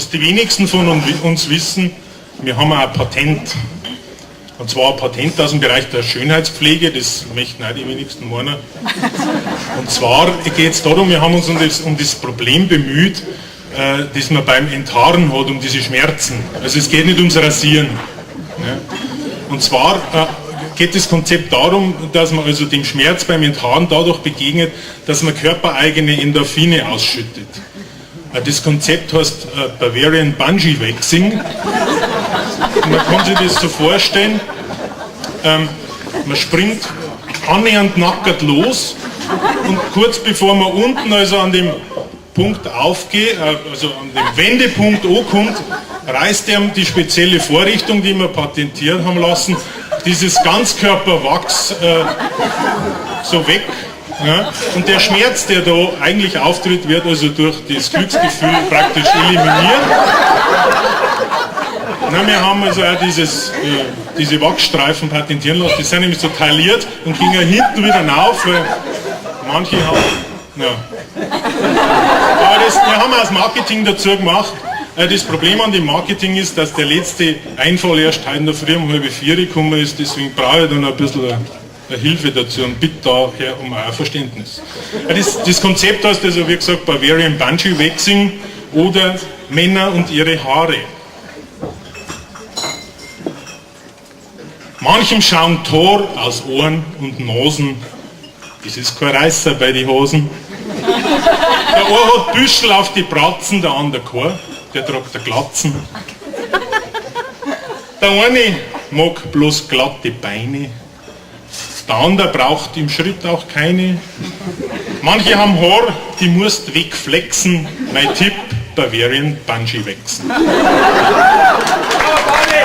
Was die wenigsten von uns wissen, wir haben auch ein Patent. Und zwar ein Patent aus dem Bereich der Schönheitspflege, das möchten auch die wenigsten meinen. Und zwar geht es darum, wir haben uns um das Problem bemüht, das man beim Enthaaren hat, um diese Schmerzen. Also es geht nicht ums Rasieren. Ja. Und zwar geht das Konzept darum, dass man also dem Schmerz beim Enthaaren dadurch begegnet, dass man körpereigene Endorphine ausschüttet. Das Konzept heißt Bavarian Bungee Waxing. Man kann sich das so vorstellen, man springt annähernd nackert los und kurz bevor man unten also an dem Punkt aufgeht, also an dem Wendepunkt ankommt, reißt er die spezielle Vorrichtung, die wir patentieren haben lassen, dieses Ganzkörperwachs so weg. Ja? Und der Schmerz, der da eigentlich auftritt, wird also durch das Glücksgefühl praktisch eliminiert. Na, wir haben also auch diese Wachsstreifen patentieren lassen, die sind nämlich so tailliert und gingen hinten wieder auf, weil manche haben. Ja. Aber wir haben auch das Marketing dazu gemacht. Das Problem an dem Marketing ist, dass der letzte Einfall erst heute in der Früh um 3:30 gekommen ist, deswegen brauche ich dann ein bisschen eine Hilfe dazu und bitte daher um euer Verständnis. Das Konzept heißt also, wie gesagt, Bavarian Bungee Waxing oder Männer und ihre Haare. Manchem schauen Tor aus Ohren und Nasen. Das ist kein Reißer bei die Hosen. Der eine hat Büschel auf die Bratzen, der andere kein, der tragt eine Glatzen. Der eine mag bloß glatte Beine, der andere braucht im Schritt auch keine. Manche haben Haar, die musst wegflexen. Mein Tipp, Bavarian Bungee Waxen. Bravo, Toni!